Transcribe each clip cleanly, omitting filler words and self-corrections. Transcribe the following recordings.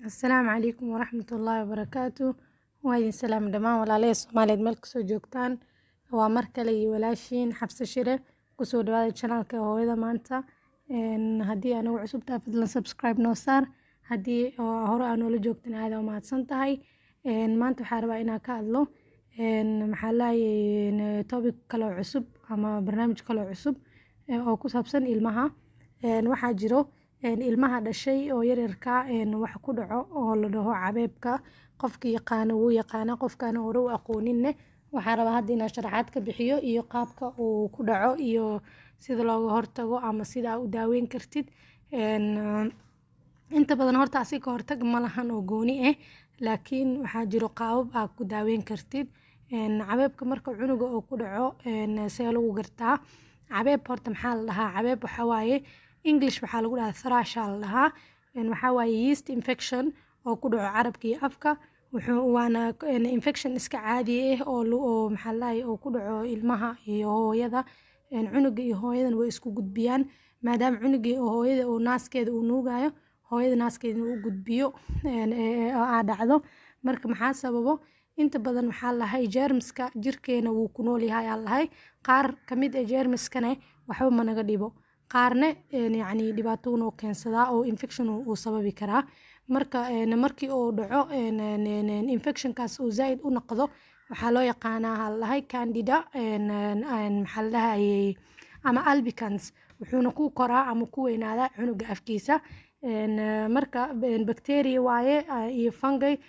Asalaamu calaykum waraxmatullaahi wabarakaatu. Waa idin salaam dhammaan walaalaha Soomaaliyeed meel kasoo joogtaan. Waa mar kale iyo walaashiin Xafsa Shire. Kusoo dhawaada channelka Hooyada Maanta. Haddii aad nagu cusub tahay, fadlan subscribe noo saar. Haddii hore aad noola joogtan, aad u mahadsan tahay. Maanta waxaan rabaa inaan ka hadlo, maxaa laayay, topic kale oo cusub ama barnaamij kale oo cusub oo ku saabsan ilmaha. Waxaa jiro ilmaha dhashay oo yaryarka wax ku dhaco oo la dhaho cabeebka. Qofki yaqaano wuu yaqaana, qofkaan hore u aqooninne waxaa rabaa hadda inaan sharaxaad ka bixiyo iyo qaabka uu ku dhaco iyo sida looga hortago ama sida aad u daaweyn kartid. Inta badan horta asi ka hortag ma lahan oo gooni ah, laakiin waxaa jiro qaabab aad ku daaweyn kartid. Cabeebka marka cunuga uu ku dhaco, see lagu gartaa cabeeb? Horta maxaa la dhahaa cabeeb? Waxaa waaye, English waxaa lagu dhahaa thrush aa la dhahaa. Waxaa waaye yeast infection oo ku dhaco carabka iyo afka. Wuxuu waana infection iska caadi ah oo, maxaa la dhahay, oo ku dhaco ilmaha iyo hooyada. Cunuga iyo hooyadana way isku gudbiyaan, maadaama cunuga iyo hooyada uu naaskeeda uu nuugayo, hooyada naaskeeda uu gudbiyo aa dhacdo. Marka maxaa sababo? Inta badan waxaa la dhahay jeermiska jirkeena wuu ku nool yahay aa la dhahay. Qaar kamid ah jeermiskana waxba ma naga dhibo, qaarna yacni dhibaato noo keensadaa oo infection uu sababi karaa. Marka markii uu dhaco infectionkaas uu zaaid u noqdo, waxaa loo yaqaanaa, aa la dhahay, Candida, maxaa la dhahayay, ama albicans. Wuxuuna ku koraa ama ku weynaadaa cunuga afkiisa. Marka bacteria waaye iyo fungi.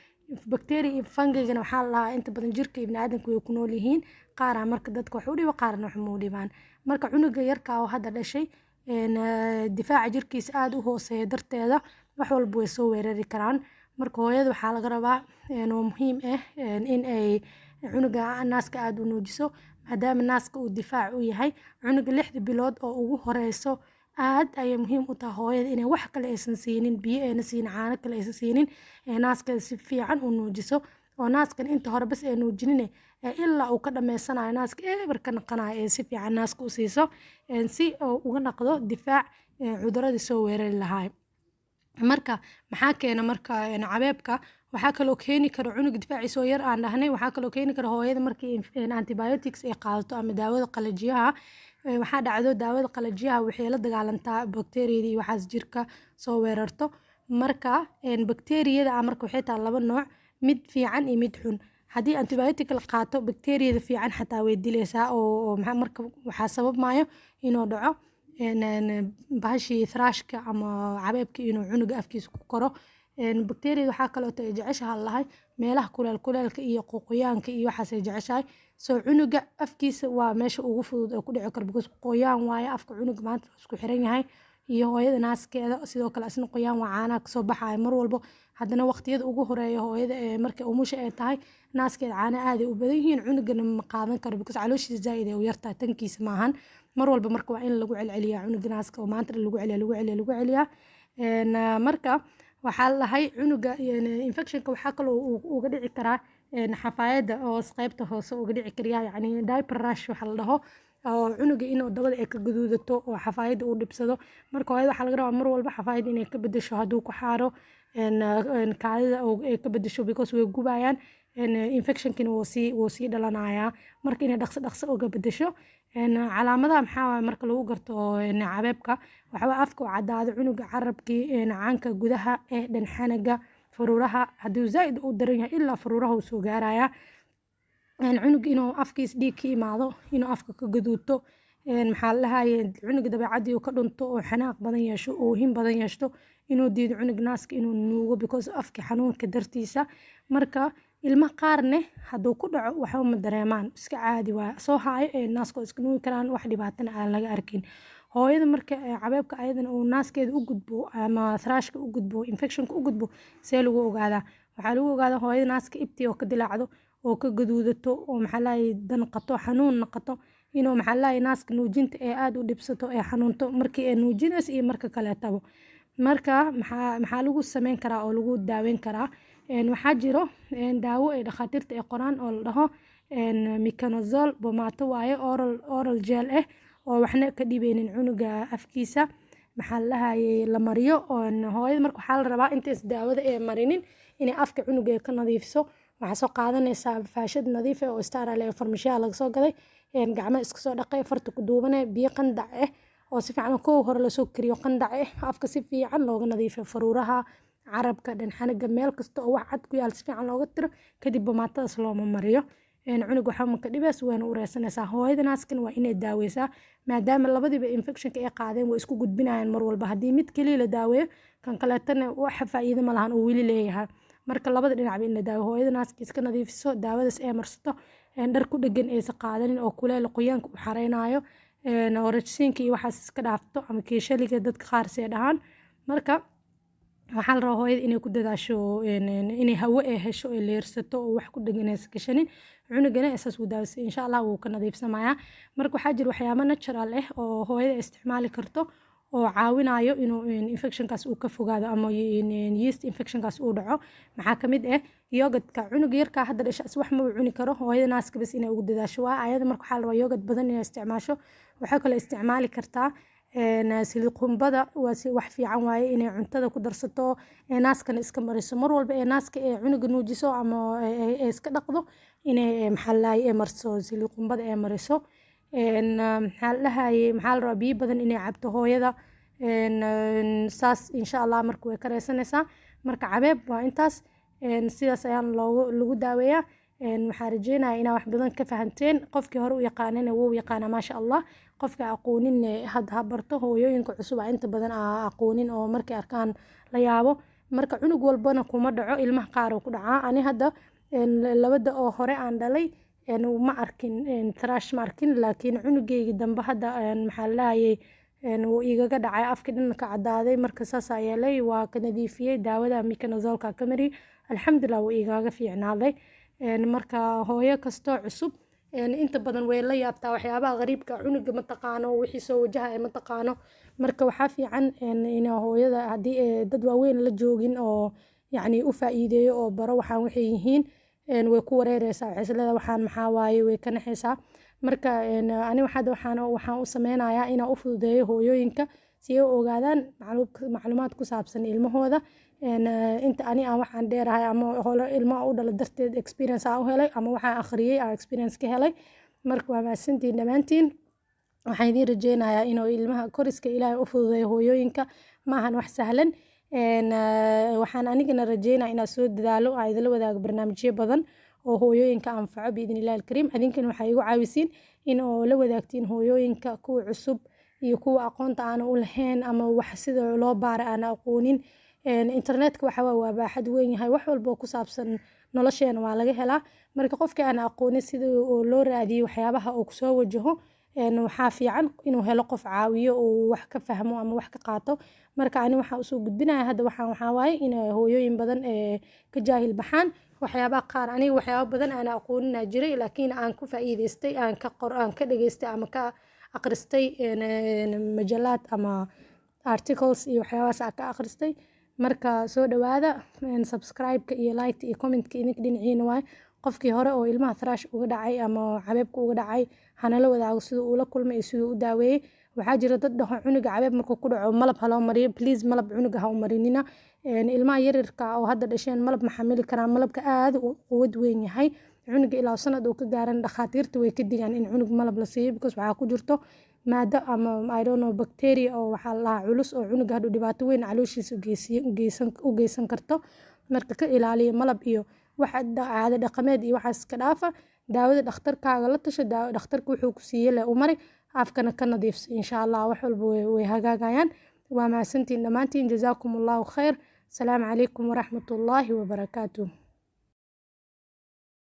Bacteria iyo fungigana waxaa la dhahaa inta badan jirka ibni aadamka way ku nool yihiin. Qaaraa marka dadka wax u dhibo, qaarna wax ma u dhibaan. Marka cunuga yarka oo hadda dhashay, difaaca jirkiisa aada u hooseeya darteeda, wax walba way soo weerari karaan. Marka hooyada waxaa laga rabaa oo muhiim ah in ay cunuga naaska aada u nuujiso, maadaama naaska uu difaac u yahay cunuga 6da bilood oo ugu horeyso. Aad ayay muhiim u tahay hooyada inay wax kale aysan siinin, biyo ayna siinin, caano kale aysan siinin, ee naaskeeda si fiican u nuujiso, oo naaskan inta hore bas ay nuujinine, ee ilaa uu ka dhameysanayo naaska eber ka naqanayo ee si fiican naaska u siiso, si uu uga naqdo difaac cuduradii soo weerari lahaay. Marka maxaa keena marka cabeebka? Waxaa kaloo keeni kara cunuga difaaciisa oo yar aan dhahnay. Waxaa kaloo keeni kara hooyada markii antibiotics ay qaadato ama daawada qalajiyaha. Waxaa dhacdo daawada qalajiyaha waxay la dagaalantaa bakteeriyada iyo waxaas jirka soo weerarto. Marka bakteeriyada ah marka waxay tahay laba nooc, mid fiican iyo mid xun. Haddii antibiotic la qaato, bakteeriyada fiican xataa way dileysaa, oo marka waxaa sababmayo inuu dhaco bahashii thrushka ama cabeebka inuu cunuga afkiisa ku koro. Bakteeriyada waxaa kaleeto ay jeceshahay lahay meelaha kuleel kuleelka iyo qoqoyaanka iyo waxaas ay jeceshahay. So cunuga afkiisa waa meesha ugu fudud oo ku dhici karo, because qoyaan waaye afka cunuga maanta isku xiran yahay iyo hooyada naaskeeda. Sidoo kale asna qoyaan waa, caanaha kasoo baxaya mar walbo. Haddana waqtiyada ugu horeeya hooyada ee markay umusha ay tahay, naaskeeda caana aad ay u badan yihiin, cunugana ma qaadan karo because calooshiisa zaaid ay u yartahay, tankiisa maahan mar walba. Marka waa in lagu celceliyaa cunuga naaska oo maanta dhan lagu celiyaa, lagu celiyaa, lagu celiyaa. Marka waxaa la dhahay cunuga infectionka waxaa kaloo uga dhici karaa xafaayadda hoos, qaybta hoose uga dhici kariyaa, yacni diaper rash waxa la dhaho, oo cunuga inuu dabada ay ka gaduudato oo xafaayadda uu dhibsado. Marka hooyada waxaa laga rabaa mar walba xafaayadda inay ka bedesho hadduu ku xaaro kaadida ay ka bedesho, because way gubayaan, infectionkina wuu sii dhalanayaa. Marka inay dhaqso dhaqso uga bedesho. Calaamadaha maxaa waaye marka lagu garto cabeebka? Waxaa waaye afka oo caddaado cunuga, carabkii, caanka gudaha ee dhanxanaga, faruuraha. Hadduu zaaid u daran yahay, ilaa faruuraha uu soo gaarayaa. Cunuga inuu afkiis dhiig ka imaado, inuu afka ka gaduuto, maxaa la dhahaye, cunuga dabeecadii uu ka dhunto oo xanaaq badan yeesho, oohin badan yeesho, inuu diido cunug naaska inuu nuugo because afka xanuunka dartiisa. Marka ilma qaarne hadduu ku dhaco waxba ma dareemaan, iska caadi waaye, soo haayo ee naaska iska nuugi karaan, wax dhibaatana aan laga arkin. Hooyada marka cabeebka ayadana uu naaskeeda u gudbo ama thrushka u gudbo, infectionka u gudbo, see lagu ogaadaa? Waxaa lagu ogaadaa hooyada naaska ibtii oo ka dilaacdo oo ka gaduudato oo, maxaa la dhahaye, danqato, xanuun noqoto, inuu, maxaa la dhahaye, naaska nuujinta ee aada u dhibsato, ee xanuunto markii ay nuujinayso iyo marka kaleetaba. Marka maxaa lagu sameyn karaa oo lagu daaweyn karaa? Waxaa jiro daawo ay dhakhaatiirta ay qoraan oo la dhaho miconazole boomaato waaye, oral gel ah oo waxna ka dhibeynin cunuga afkiisa. Maxaa la dhahayay, la mariyo. Hooyada marka waxaa la rabaa intays daawada ee marinin inay afka cunuga ka nadiifiso. Waxaa soo qaadanaysaa faashad nadiif ah oo sterile ee farmashiyaha laga soo gaday. Gacmaha iska soo dhaqay, farta ku duubanay, biyo qandac ah oo si fiican kow hore lasoo kariyo, qandac ah, afka si fiican looga nadiifiyo, faruuraha, carabka, dhanxanaga, meel kasta oo wax cad ku yaal si fiican looga tiro. Kadib bomaatadaas looma mariyo cunug, waxba ma ka dhibays, waana u reysanaysaa. Hooyada naaskan waa inay daaweysaa, maadaama labadiiba infectionka ay qaadeen, way isku gudbinayaan mar walba. Haddii mid keliya la daaweeyo, kan kaleetana wax faa'iido ma lahan uu weli leeyahay. Marka labada dhinacba in la daawo, hooyada naaska iska nadiifiso, daawadaas ay marsato, dhar ku dhegan aysan qaadanin oo kuleel qoyaanka u xareynayo, orajsiinka iyo waxaas iska dhaafto, ama kiishaliga dadka qaar see dhahaan. Marka waxaa la rabaa hooyada inay ku dadaasho inay hawo ay hesho, ay leersato, oo wax ku dhegan aysan gashanin. Cunugana saas uu daawasay, insha Allah wuu ka nadiifsamayaa. Marka waxaa jira waxyaabo natural ah oo hooyada isticmaali karto oo caawinayo inuu infectionkaas uu ka fogaado ama yeast infectionkaas uu dhaco. Maxaa kamid ah? Yogurtka. Cunuga yarkaa hadda dhasha wax ma cuni karo, hooyada naaska bas inay ugu dadaasho waa ayada. Marka waxaa la rabaa yogurt badan inay isticmaasho. Waxaa kaloo isticmaali kartaa saliid qumbada, waa si wax fiican waaye inay cuntada ku darsato, naaskana iska mariso mar walba ee naaska ee cunuga nuujiso ama ee iska dhaqdo, inay, maxaa la dhahaye, mariso saliid qumbada ee mariso. Maxaa la dhahaye, maxaa la rabaa biyo badan inay cabto hooyada. Saas insha Allah marka way ka reysanaysaa. Marka cabeeb waa intaas, sidaas ayaan loogu lagu daaweeyaa. Waxaan rajeynayaa inaa wax badan ka fahanteen. Qofkii hore u yaqaanana wuu yaqaanaa, maasha Allah. Qofka aqoonin hadda ha barto. Hooyooyinka cusub aa inta badan aa aqoonin oo markay arkaan la yaabo. Marka cunug walbana kuma dhaco, ilmaha qaar oo ku dhacaa. Ani hadda labada oo hore aan dhalay ma arkin thrush, ma arkin, laakiin cunugeyga dambe hadda, maxaa la dhahayay, wuu igaga dhacay, afka dhan ka cadaaday. Marka saasaa yeelay, waa ka nadiifiyey, daawada miconazolka ka mariyey, alxamdulilah wuu igaga fiicnaaday. Marka hooyo kastoo cusub inta badan way la yaabtaa waxyaabaha qariibka cunuga, ma taqaano wixii soo wajahaya, ma taqaano. Marka waxaa fiican in hooyada haddii dad waaweyn la joogin oo yacni u faa'iideeyo oo baro waxaan waxay yihiin, way ku wareereysaa, waxay is leedahay waxaan maxaa waaye, way ka naxaysaa. Marka ani hadda waxaan u sameynayaa inaan u fududeeyo hooyooyinka si ay u ogaadaan macluumaad ku saabsan ilmahooda. Inta ani aan waxaan dheerahay ama hore ilmo u dhala darteed experience aan u helay ama waxaan akhriyay aan experience ka helay. Marka waa mahadsantihiin dhammaantiin. Waxaan idiin rajeynayaa inuu ilmaha koriska Ilaahay u fududeeyo hooyooyinka, maahan wax sahlan. Waxaan anigana rajeynaya inaan soo dadaalo, aan idinla wadaago barnaamijyo badan oo hooyooyinka anfaco, biidni illahi alkariim. Adinkana waxaa igu caawisiin in oo la wadaagtiin hooyooyinka kuwa cusub iyo kuwa aqoonta aan u lahayn ama wax sida loo baara aan aqoonin. Internetka waxa waa baaxad weyn yahay, wax walba oo ku saabsan nolosheena waa laga helaa. Marka qofka aan aqoonin sida loo raadiyo waxyaabaha uu kusoo wajaho, waxaa fiican inuu helo qof caawiyo oo wax ka fahmo ama wax ka qaato. Marka ani waxaan usoo gudbinaya hadda waxaa waaye in hooyooyin badan ka jaahil baxaan waxyaabaha qaar. Aniga waxyaaba badan aan aqoonina jiray, laakiin aan ku faa'iideystay, aan ka qor, aan ka dhageystay ama ka akhristay majalaad ama articles iyo waxyaabahaas aan ka akhristay. Marka soo dhawaada, subscribe-ka iyo like iyo comment-ka idinka dhinaciina waaye. Qofkii hore oo ilmaha thrush uga dhacay ama cabeebka uga dhacay hanala wadaago siduu ula kulmay iyo siduu u daaweeyey. Waxaa jira dad dhaho cunuga cabeeb markuu ku dhaco malab ha loo mariyo. Please, malab cunuga ha u marinina. Ilmaha yaryarka oo hadda dhasheen malab ma xamili karaan, malabka aad u quwad weyn yahay. Cunuga ilaa sanad uu ka gaaran, dhakhaatiirta way ka digaan in cunug malab la siiyo, because waxaa ku jirto maado ama, I don't know, bacteria oo waxaa la dhahaa culus oo cunuga hadhow dhibaato weyn calooshiisa u geysan karto. Marka ka ilaaliya malab iyo waxa caado dhaqameed iyo waxaas iska dhaafa. Daawada dhakhtarkaaga la tasho, daawo dhakhtarka wuxuu ku siiyey leh u mari, afkana ka nadiifso, insha Allah wax walba way hagaagayaan. Waa mahadsantihiin dhammaantiin, jazaakum Allahu khayr. Asalaamu calaykum waraxmatullaahi wabarakaatuh.